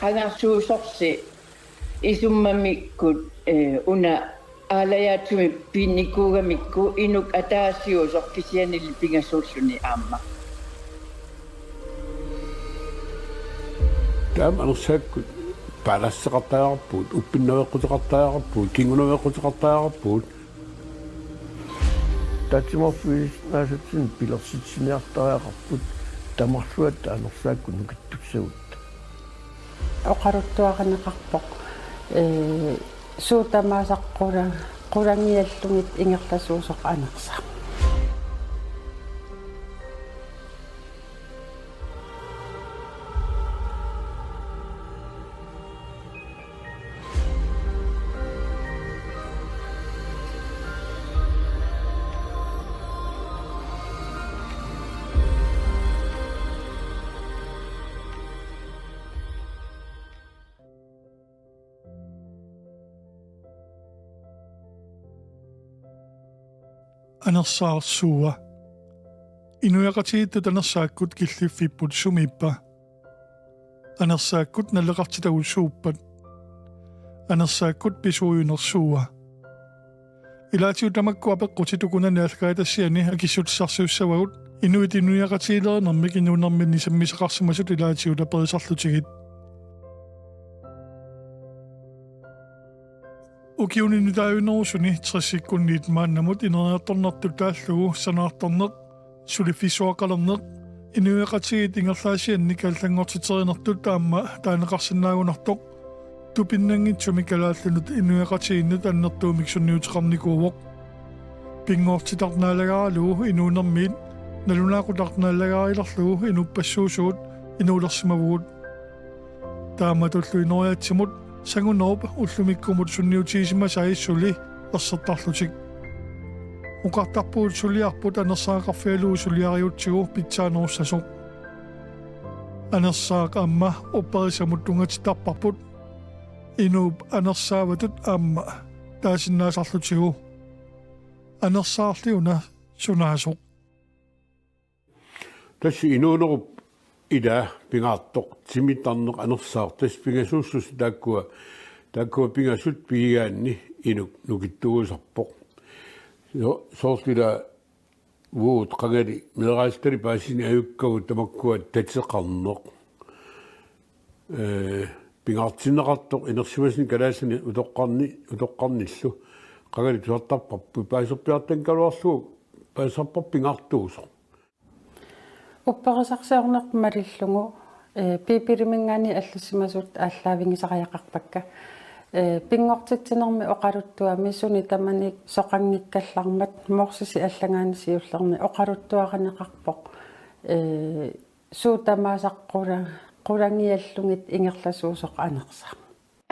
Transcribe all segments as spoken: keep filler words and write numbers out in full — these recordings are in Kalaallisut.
Qangarsuusorsi isummamikkut, eh, una aalajaatsumik pinnikuugamikku inuk ataasiusoq kisiannili pingasuulluni aamma. Taama anersaakkut paalasseqartariaqarpugut, uppinnaveqquteqartariaqarpugut, kingunaveqquteqartariaqarpugut. Taatsimoorfigisinnaasatsinnik pilersitsiniartariaqarput tamarluatta anersaakkut nukittussagutta. Oqaluttuarineqarpoq, ee, suut tamaasa qula-, qulangiallugit ingerlasuusoq anersaaq. Anersaaq suua? Inuiaqatigiittut anersaakkut killiffipput sumiippa? Anersaakkut naleqartitagut suuppat? Anersaakkut pisuujuneq suua? Ilaatigut tamakku apeqqutit ukunani aallakaatitassiani akissutissarsiussavagut inuit inuiaqatigiilerinermik inuunerminni sammisaqarsimasut ilaatigut aperisarlutigit. Ukiuni nutaajunerusuni tressikkunniit maannamut ineriartornertut taallugu sanaartorneq suliffissuaqqalerneq, inuiaqatigiit ingerlaasiannik allanngortiterinertut aamma taaneqarsinnaagunartoq, tupinnanngitsumik kalaallinut inuiaqatigiinnut annertuumik sunniuteqarnikuuvoq. Pinngortitaq naalagaaralugu inuunermiit, nalunaaqutaq naalagaarilerlugu inuppassuusugut inuulersimavugut. Taamatullu inooriatsimut sangunerup ullumikkumut sunniutigisimasai suli ersertarlutik. Oqartarpugut suliarput anersaaqarfigalugu suliarigutsigu pitsaanerussasoq. Anersaaq aamma upperisamut tunngatittarparput. Inuup anersaavatut aamma taasinnaasarlutigu. Anersaarli una sunaasoq? Tassa inuunerup ilaa pingaartoq timittarneq anersaaq, tassa pingasuullusi taakkua, taakkua pingasut pigigaanni inuk nukittuusarpoq. So-, soorlu ilaa uagut qangali meeraallutali paasineq ajukkagut tamakkua tateqarneq. Ee, pingaartinneqartoq inersimasuni kalaallisuni utoqqarni-, utoqqarnillu qangali tusartarparput, paaserpiartanngikkaluarlugu paaserparput pingaartuusoq. Upperisarsiorneq malillugu, ee, Biibiliminngaanniit allassimasut aallaavigisariaqarpakka. Ee, pinngortitsinermi oqaluttuami suni tamani soqanngikkallarmat Morsesi allagaani siullerni oqaluttuarineqarpoq, ee, suut tamaasa qula-, qulangiallugit ingerlasuusoq anersaaq.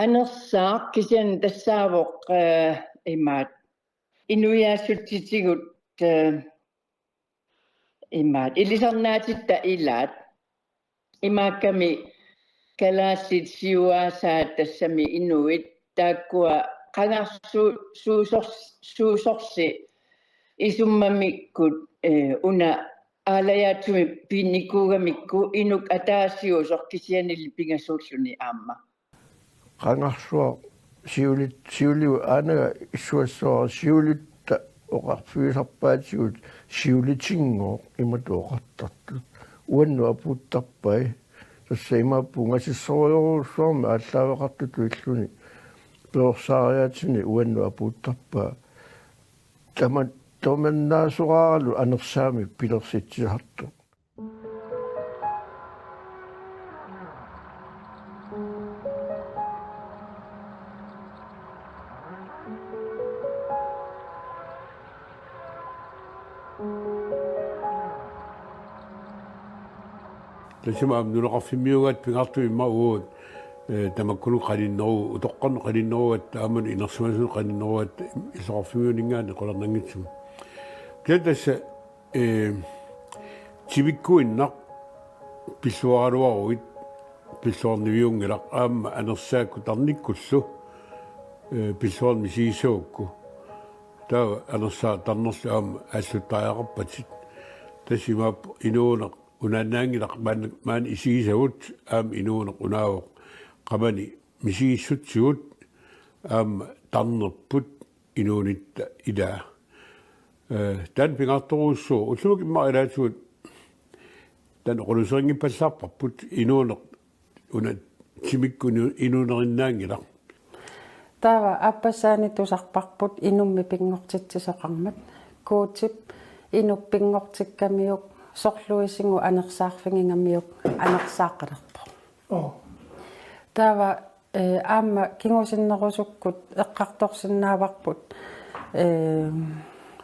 Anersaaq kisianni tassaavoq, ee, imaat, inuiaassutitigut, ee, imaat, ilisarnaatitta ilaat. Imaakkami kalaallit siuaasaat tassami inuit taakkua qangarsu-, suusors-, suusorsi isummamikkut, ee, una aalajaatsumik pinnikuugamikku inuk ataasiusoq kisiannili pingasuulluni aamma. Qangarsuaq siulit-, siuliu aanaga issuassavara siulitta oqarfigisarpaatigut siulitinngooq imatut oqartartut. Uannut apuuttarpai. Tassa imaappoq ungasissorujorujussuarmik aallaaveqartutut illuni perorsaariaatsini uannut apuuttarpaa. Tama-, tamannaasoraaralu anersaamik pilersitsisartoq. Tassami aamma nunaqarfimmiuugaat pingaartumik immaqa uagut, ee, tamakkununnga qaninnerugatta, utoqqarnut qaninnerugatta, aamma inersimasunut qaninnerugatta, illoqarfimmiuninngaanniit qularnanngitsumik. Kisianni tassa, ee, tivikkuinnaq pilluaraluaruit pilluarniviunngilaq, aamma anersaakkut tarnikkullu, ee, pilluarneq misigisagukku. Taava anersaaq tarnerlu aamma aalluttariaqarpatit. Tassa imaappoq inuuneq unaannaanngilaq, maanna, maanna isigisagut aamma inuuneq unaavoq. qamani misigissutsigut aamma tarnerput inuunitta ilaa. Eh, taanna pingaartorujussuuvoq, ullumi immaqa ilaatigut taanna oqaluuserinngippassaarparput, inuuneq una timikkut inu-, inuunerinnaanngilaq. Taava aappassaani tusarparput inummi pinngortitsisoqarmat. Guutip inuk pinngortikkamiuk sorluisigut anersaarfigigamiuk anersaaqqalerpoq. Oo. Taava, eh, aamma kingusinnerusukkut eqqartorsinnaavarput, eh,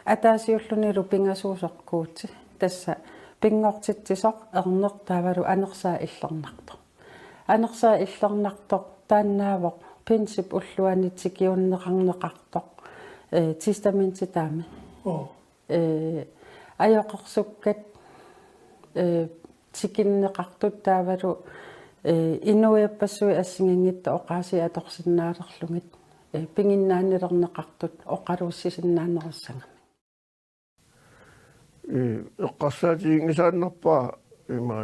ataasiullunilu pingasuusoq Guuti. Tassa pinngortitsisoq, erneq taavalu anersaap illernartoq. Anersaap illernartoq taannaavoq pinsip ulluani tikiunneqarneqartoq, eh, testamentitaami. Oo. Eh, ajoqersukkat, eh, tikinneqartut taavalu, eh, inuiappassuit assigiinngitsut oqaasii atorsinnaalerlugit, eh, piginnaanilerneqartut oqaluussisinnaanerussagamik. Eh, eqqarsaatiginngisaannarpara ima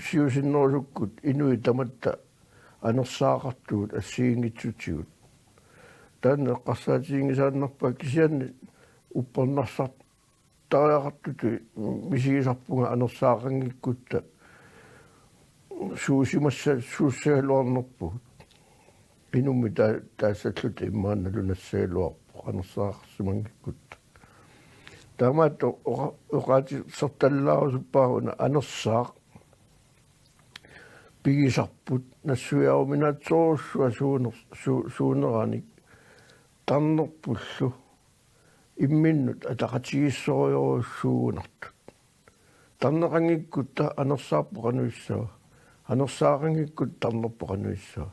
siusinnerusukkut inuit tamatta anersaaqartugut assigiinngitsutigut. Taanna eqqarsaatiginngisaannarpara, kisianni uppernarsartariaqartutut misigisarpunga anersaaqanngikkutta suusimassa-, suussagaluarnerpugut. Inummi taa-, taassalluta immaqa nalunassagaluarpoq anersaaqarsimanngikkutta. Taamaattoq oqa-, oqaasertallaarusuppara una anersaaq pigisarput nassuiaaruminaatsorujussuaq suuner-, su-, suuneranik tarnerpullu imminnut ataqatigiissorujorujussuugunartut. Tarneqanngikkutta anersaarpoq qanoq issava. Anersaaqanngikkutta tarnerpoq qanoq issava.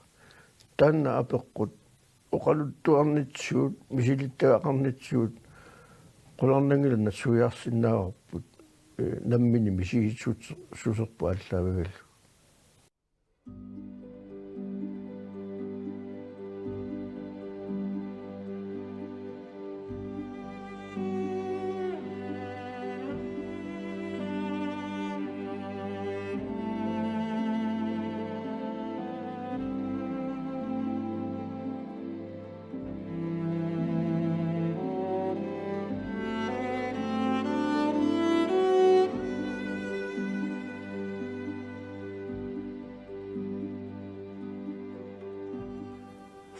Taanna apeqqut oqaluttuarnitsigut, misilittagaqarnitsigut qularnanngilaq nassuiarsinnaavarput, eh, nammineq misigissuserput aallaavigalugu.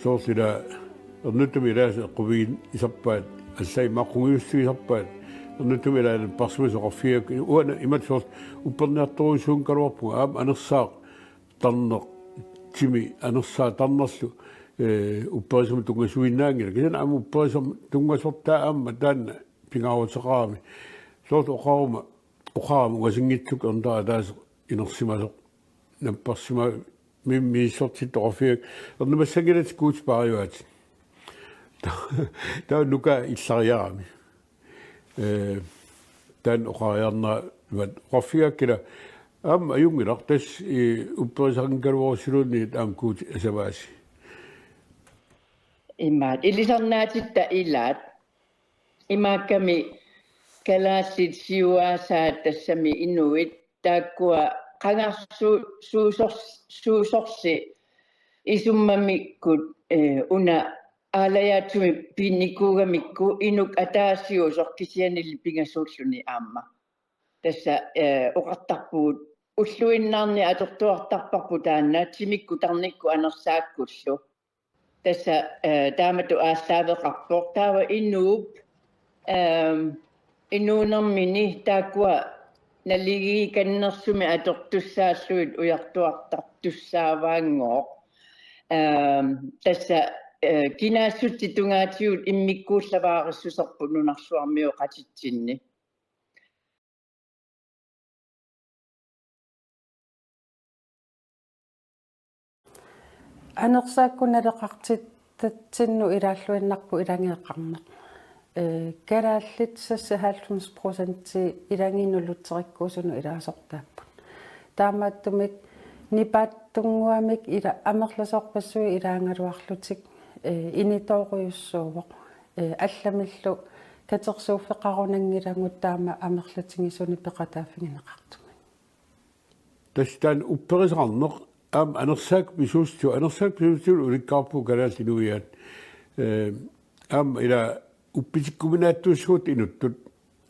Soorlu ila ernuttumi ilaasa eqqumiisarpaat, allaat immaqa qungujussiisarpaat, ernuttumi ilaasa napparsimasoq oqarfigaakka, uanga imatut soorlu uppernarsartorujussuunngikkaluarpunga, aamma anersaaq tarneq, timi anersaaq tarnerlu, eh, upperisama tunngasuinnaanngilaq. Kisianni aamma upperisama tunngasortaa aamma taanna pingaaruteqarami. Soorlu oqaruma, oqarama ungasinngitsukkut ernuttara ataaseq inersimasoq napparsimammi misissortittoq oqarfigaakka: Ernumassanngilatit, Guutip paarivaat. Taava nuka illariarami. Eh, taanna oqariarnerat oqarfigaakka ila aamma ajunngilaq, tassa, eh, upperisaqanngikkaluarussilluunniit aamma Guutip asavaasi. Imaat, ilisarnaatitta ilaat. Imaakkami kalaallit siuaasaat, tassami inuit taakkua qangarsu-, suusors-, suusorsi isummamikkut, eh, una aalajaatsumik pinnikuugamikku inuk ataasiusoq kisiannili pingasuulluni aamma. Tassa, eh, oqartarpugut ulluinnarni atortuartarparput taanna timikkut tarnikkut anersaakkullu. Tassa, eh, taamatut aallaaveqarpoq. Taava inuup, ehm, inuunermini taakkua naligiikannersumik atortussaallugit ujartuartartussaavaanngooq. Ehm, tassa, eh, kinaassutsit tungaatigut immikkuullavaarissuserput nunarsuarmioqatitsinni. Anersaakkut naleqartittatsinnut ilaalluinnarpoq ilageeqarneq. Eh, kalaallit seksoghalvfems procenti ilagiinnut luterikkuusunut ilaasortaapput. Taamaattumik nipaatsunnguamik ila-, amerlasoorpassuit ilaagaluarlutik, eh, initoorujussuuvoq. Eh, allamillu katersuuffeqarunanngilagut taama amerlatigisunik peqataaffigineqartumik. Tassa taanna upperisaqarneq aamma anersaakkut pisuussutigut, anersaakkut pisuussutigut ulikkaarpugut Kalaallit Nunaanni. Ee, aamma ila uppitikkuminaattuussagut inuttut.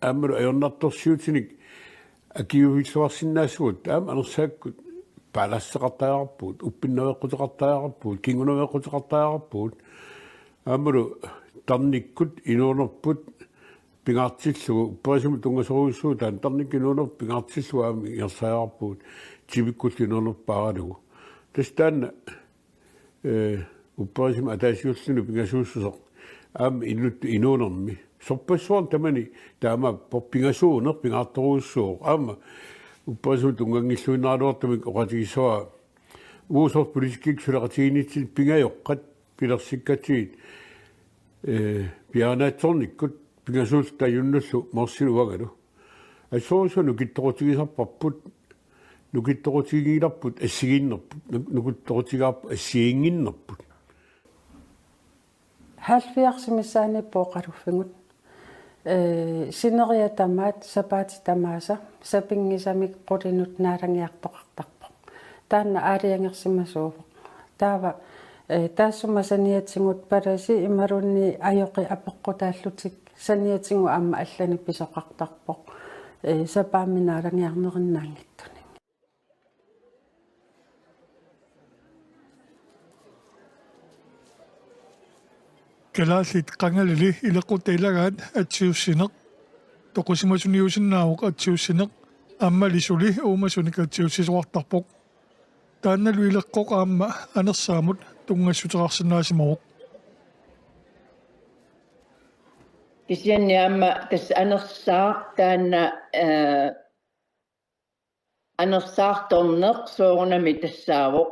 Aammalu ajornartorsiutinik akiuuvilluarsinnaassagut, aamma anersaakkut paalasseqartariaqarpugut, uppinnaveeqquteqartariaqarpugut, kingunaveeqquteqartariaqarpugut. Aammalu tarnikkut inuunerput pingaartillugu, upperisamut tunngasorujussuuvoq taanna, tarnikkut inuunerput pingaartillugu aamma ingersariaqarpugut, timikkullu inuunerput paaralugu. Tassa taanna, ee, upperisamut ataasiulluni pingasuussuseq aamma inuttut inuunermi. Sorpassuarnik tamani taamaappoq, pingasuuneq pingaartorujussuuvoq. Aamma upperisamut tunnganngilluinnaraluartumik oqaatigissavara uagut soorlu politikkikkut suleqatigiinnitsinni pingajoqqat pilersikkatsigit, ee, piareersornikkut pingasuulluta ajunnullu Morsilu uangalu. Assorsuaq nukittoqutigisarparput, nukittoqutiginngilarput assigiinnerput, nuk-, nukittoqutigaarput assigiinnginnerput. Halvfjerds missaaniippoq oqaluffigut. Ee, sineriak tamaat, sapaatit tamaasa, sapinngisamik qulinut naalagiartoqartarpoq. Taanna aalajangersimasuuvoq. Taava, ee, taassuma saniatigut palasi imaluunniit ajoqi apeqqutaallutik saniatigut aamma allanik pisoqartarpoq. Ee, sapaammi naalagiarnerinnaanngitsunik. Kalaallit qangalili ileqqutta ilagaat atsiussineq. Toqusimasuniusinnaavoq atsiussineq. Aamma suli uumasunik atsiussisoqartarpoq. Taannalu ileqqoq aamma anersaamut tunngassuteqarsinnaasimavoq. Kisianni aamma tassa anersaaq taanna, ee, anersaartorneq soorunami tassaavoq.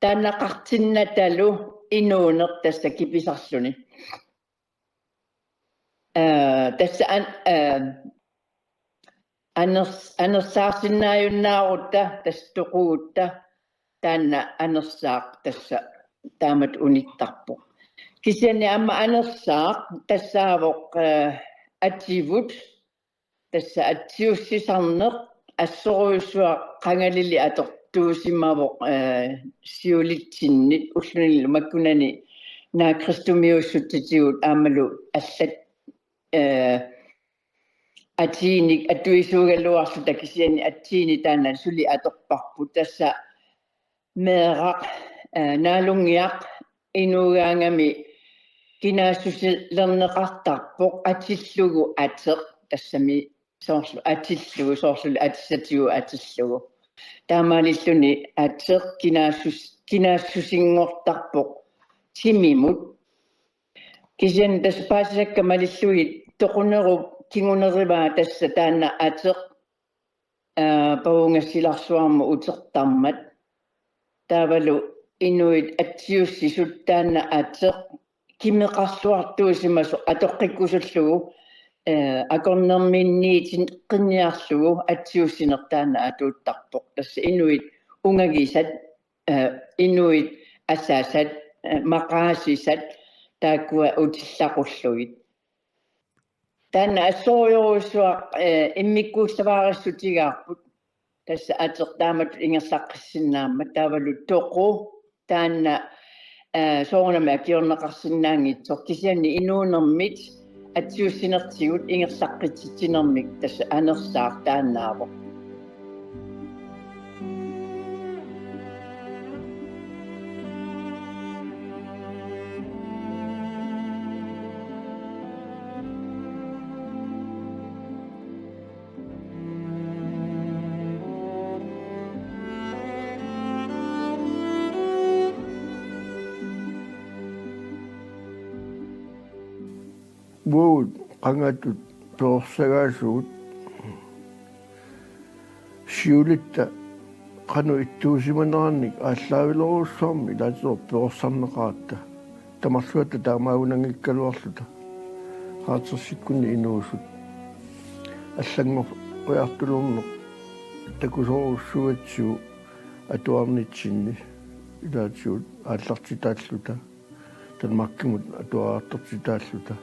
Taannaqartinnatalu inuuneq tassa kipisarluni. Ee, tassa an-, ee, aners-, anersaarsinnaajunnaarutta tassa toqugutta taanna anersaaq tassa taamatut unittarpoq. Kisianni aamma anersaaq tassaavoq, ee, ativut, tassa atsiussisarneq assorujussuaq qangalili atortuusimavoq, ee, siulitsinnit ullunilu makkunani naak kristumiuussutitigut aammalu allat, ee, atiinik atuisuugaluarluta kisianni atsiini taanna suli atorparput tassa meeraq, ee, naalunngiaq inuugaangami kinaassusilerneqartarpoq atillugu ateq tassami soorlu atillugu soorlu atissatigut atillugu. Taamaalilluni ateq kinaassus-, kinaassusinngortarpoq timimut. Kisianni tassa paasisakka malillugit toqunerup kingunerivaa tassa taanna ateq, ee, pavungassilarsuarmut utertarmat. Taavalu inuit atsiussisut taanna ateq kimeqarluartuusimasoq atoqqikkusullugu, ee, akornerminniitinneqarniarlugu atsiussineq taanna atuuttarpoq. Tassa inuit ungagisat, ee, inuit asasat, ee, maqaasisat taakkua utillaqullugit. Taanna assorujorujussuaq, ee, immikkuullavaarissutigaarput. Tassa ateq taamatut ingerlaqqissinnaammat taavalu toqu taanna, ee, soorunami akiorneqarsinnaanngitsoq kisianni inuunermit atsiussinertigut ingerlaqqitsitsinermik tassa anersaaq taannaavoq. Uagut qangatut perorsagaasugut siulitta qanoq ittuusimanerannik aallaavilerujussuarmik ilaatigut perorsarneqaratta. Tamarluatta taamaagunanngikkaluarluta. Haatersikkunni inuusut allanngoriartulerneq takusoorujussuugatsigu atuarnitsinni ilaatigut aallartitaalluta. Danmarkimut atuariartortitaalluta.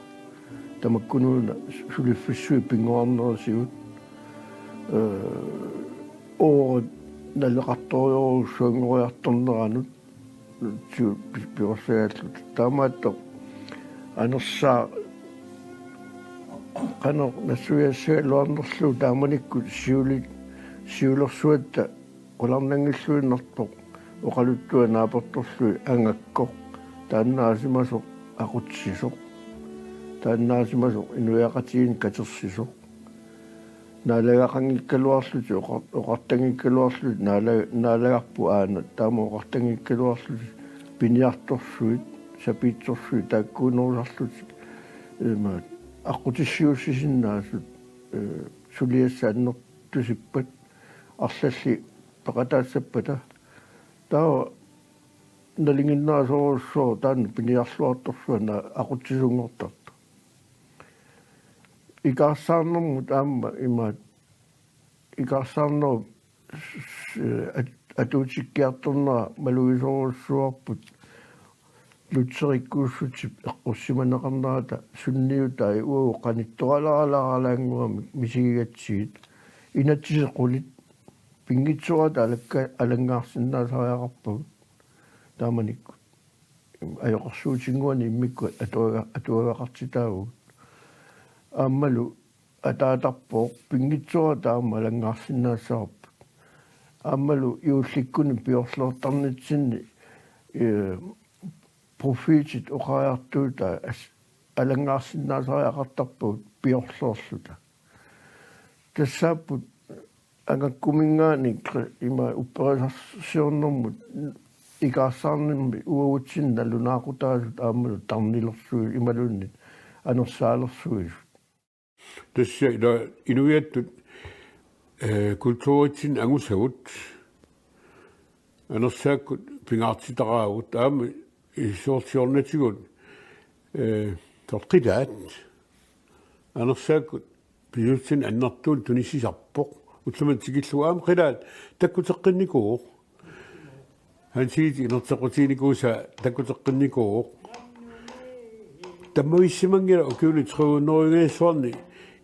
Tamakkunuuna suliffissuit pinnguarnerisigut, ee, oorit naleqartorujussuanngoriartorneranut, su-, pi-, pivorsagaalluta. Taamaattoq Anersaaq qanoq nassuiassagaluarnerlugu taamanikkut siuli-, siulersuatta qularnanngilluinnartoq oqaluttuaq naapertorlugit angakkoq. Taannaasimasoq aqutsisoq. Taannaasimasoq inuiaqatigiinni katersisoq. Naalagaqanngikkaluarlutik oqar-, oqartanngikkaluarlutik naala-, naalagarput aana taama oqartanngikkaluarlutik piniartorsuit, sapiitsorsuit taakkuunerusarlutik ima aqqutissiuussisinnaasut, ee, suliassat annertusippat arlallit peqataassappata. Taava nalinginnaasorujussuaq taanna piniarluartorsuaq aqutsisunngortartoq. Ikaarsaarnermut aamma imaat ikaarsaarnerup s-, at-, atuutikkiartornera malugisorujussuuarput Lutherikkuussutsip eqqussimaneqarnerata sunniutai uagut qanittualaalaalanngorami misigigatsigit inatsisequlit pinngitsoorata alakka-, alanngaarsinnaasariaqarpagut taamanikkut. Ajoqersuutinnguanik immikkut atuaga-, atuagaqartitaavugut. Aammalu ataatarpooq pinngitsoorata aamma alanngaarsinnaassavarput. Aammalu juullikkunik piorloortarnitsinni, ee, profiitit oqariartuutaat as-, alanngaarsinnaasariaqartarpagut piorloorluta. Tassaapput angakkuminngaanniit ima upperisarsiornermut ikaarsaarnermi uagutsinnut nalunaaqutaasut aammalu tarnilersuisut imaluunniit anersaalersuisut. Tassa ila inuiattut, ee, kulturitsinni angusagut Anersaakkut pingaartitaqaagut aamma isorsiornatigut, ee, torqilaat Anersaakkut pisuussani annertuumik tunissisarpoq. Ullumanna tikillugu aamma qilaat takkuteqqinnikuuvoq. Hansiit inerteqqutiginikuusaa takkuteqqinnikuuvoq. Tammavissimanngilaq ukiuni trehundredenngorsuarni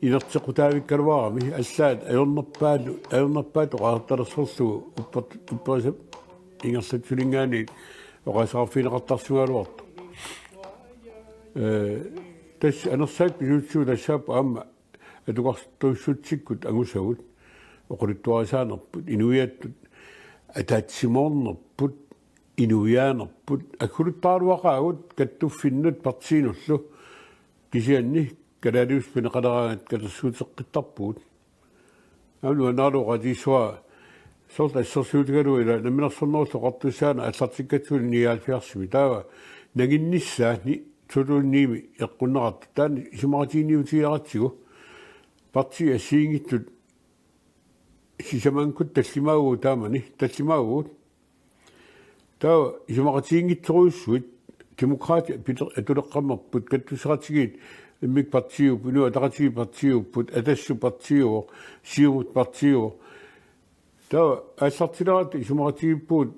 inerteqqutaavikkaluarami allaat ajornerpaalu-, ajornerpaatut oqaaseqartalersorlugu uppert-, upperisap ingerlatsininngaanniit oqaaseqarfigineqartarsimagaluartoq. Ee, tassa Anersaakkut pisuussivoq tassaapput aamma atugartuussutsikkut angusagut, oqaluttuarisaanerput, inuiattut ataatsimoornerput, inuiaanerput, agguluttaraluaqaagut kattuffinnut partiinullu, kisianni kalaaliussat pineqaleraangat katersuuteqqittarpugut. Aamma nuannaraluaqaatigissuara soorlu assersuutigalugu ila Namminersornerullutik Oqartussaaneq aallartikkatsiguni nioghalvfjerdsimi taava nanginnissaani to tusind ni-mi eqqunneqartoq taanna isumaqatiginniutigineqartigu partiit assigiinngitsut sisamanikkut tallimaavugut taamani, tallimaavugut. Taava isumaqatiginngitsorujussuit Demokraatit piter-, atuleqqammerput, kattusseqatigiit immikkut partiiupput, Inuit Ataqatigiit partiiupput, Atassut partiiuvoq, Siumut partiiuvoq. Taava aallartileratta isumaqatigiippugut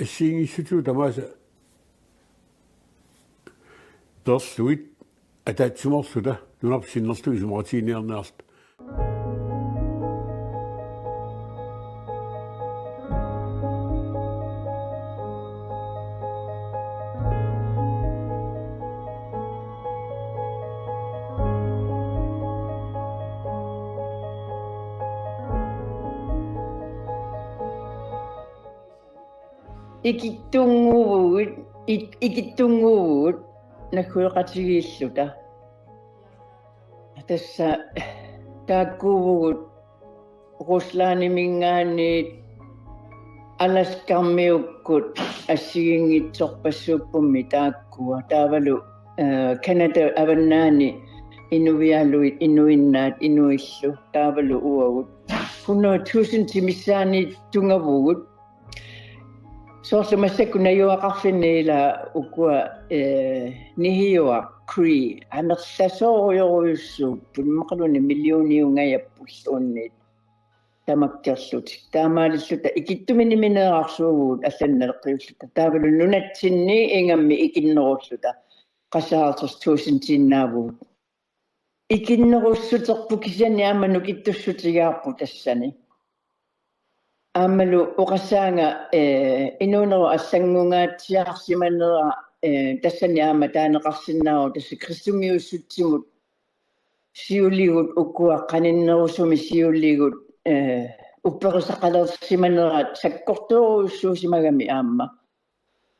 assigiinngissutigut tamaasa peerlugit ataatsimoorluta nunarput sinnerlugit isumaqatiginninniarluta. Ikittunnguuvugut, ik-, ikittunnguuvugut naggueqatigiilluta. Tassa taakkuuvugut Ruslandiminngaanniit Alaskarmiukkut assigiinngitsorpassuuppummi taakkua. Taavalu, eh, Canada avannaani inuialuit, inuinnaat, inuillu. Taavalu uagut. Hundrede tusindit missaanniit tungavugut. Soorlu massakkut najugaqarfinni ila ukua, eh, nihiuat Cree amerlasoorujorujussuupput, immaqaluunniit millioniungajappulluunniit tamakkerlutik. Taamaalilluta ikittuminimineerarsuuvugut allanut naleqqiulluta. Taavalu nunatsinni ingammik ikinnerulluta. Qasseqartut tusindiinnaavugut. Ikinnerussuterput kisianni aamma nukittussutigaarput tassani. Aammalu oqassaanga, eh, inuunerup allanngungaatsiarsimanera, eh, tassani aamma taaneqarsinnaavoq tassa kristumiussutsimut siuligut ukua qaninnerusumik siuligut, eh, upperisaqalersimanerat sakkortoorujussuusimagami aamma.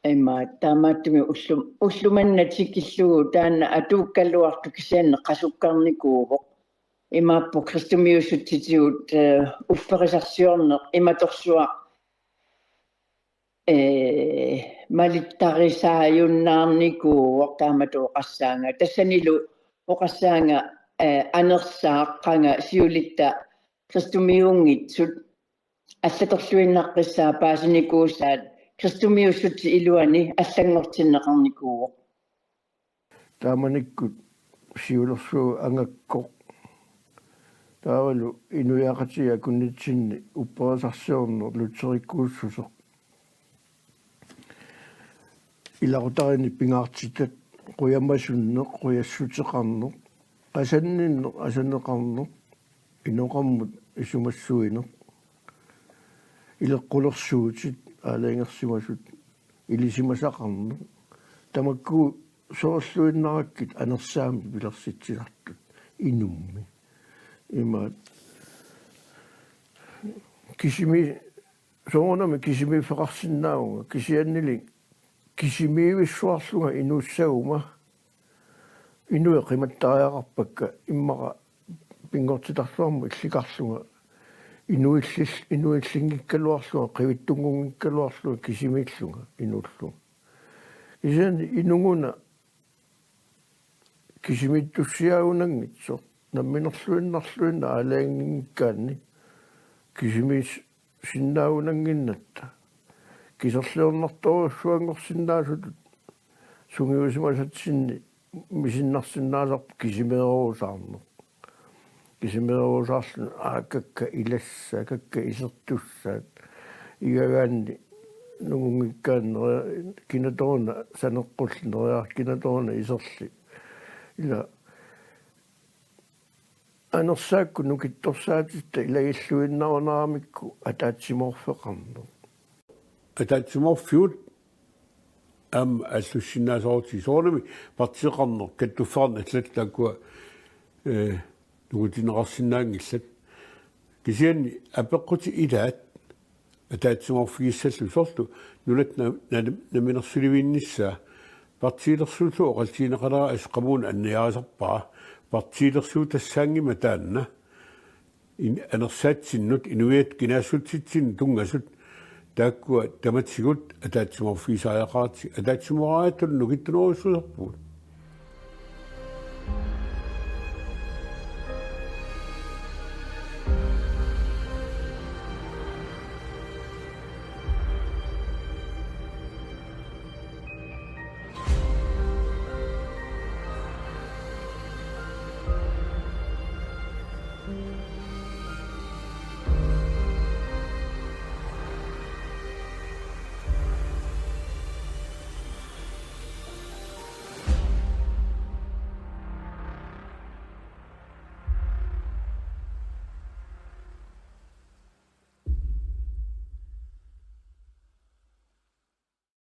Ima taamaattumik ullu-, ulloq manna tikillugu taanna atuukkaluartoq kisianni qasukkarnikuuvoq. Imaappoq kristumiussutsitigut, eh, upperisarsiorneq imatorsuaq, eh, malittarisaajunnaarnikuuvoq taamatut oqassaanga. Tassanilu oqassaanga, eh, anersaaq qanga siulitta kristumiunngitsut allatorluinnaqqissaat paasinikuusaat kristumiussutsit iluani allanngortinneqarnikuuvoq. Taamanikkut siulersuut angakkoq taavalu inuiaqatigiit akunnitsinni upperisarsiorneq lutherimikkuussuseq. Ilaqutariinni pingaartitat qujamasunneq, qujassuteqarneq, asanninneq, asaneqarneq, inoqarmut isumassuineq, ileqqulersuutit aalajangersimasut ilisimasaqarneq, tamakku soorluinnarakkit anersaammi pilersitsisartut inummi. Imaat kisimi-, soorunami kisimiiffeqarsinnaavunga, kisiannili kisimiivissuarlunga inuussaguma, inuit qimattariaqarpakka immaqa pinngortitarsuarmut illikarlunga, inuillil-, inuillinngikkaluarlunga, qivittunngunngikkaluarlunga, kisimiillunga, inuullunga. Kisianni inuguna kisimiittussiaagunanngitsoq, namminerluinnarluinnaq aalajanginngikkaanni, kisimiissinnaagunannginnatta, kiserliornartorujussuanngorsinnaasutut sungiusimasatsinni misinnarsinnaasarpoq kisimeeruusaarneq. Kisimeeruusaarluni aakakka ilassaat, kakka isertussaat. Igagaanni nungunngikkaanni neriar-, kinatoruna saneqqulli neriar-, kinatoruna iserli. Ila anersaakkut nukittorsaatitta ilagilluinnarunaramikku ataatsimoorfeqarneq. Ataatsimoorfigut aamma allussinnaasarutsigu soorunami partiiqarneq, kattuffeqarneq allat taakkua, eh, nukutinneqarsinnaanngillat. Kisianni apeqqutit ilaat ataatsimoorfigissallugu soorlu nunat na-, na-, namminersulivinnissaa partiilersuullugu oqallisigineqaleraat assut qamuuna anniarisarpara partiilersuutassaanngimmat taanna in-, anersaatsinnut inuiattut kinaassutsitsinnut tunngasut taakkua tamatigut ataatsimoorfigisariaqaratsigu, ataatsimooraangatta nukittunerujussuusarpugut.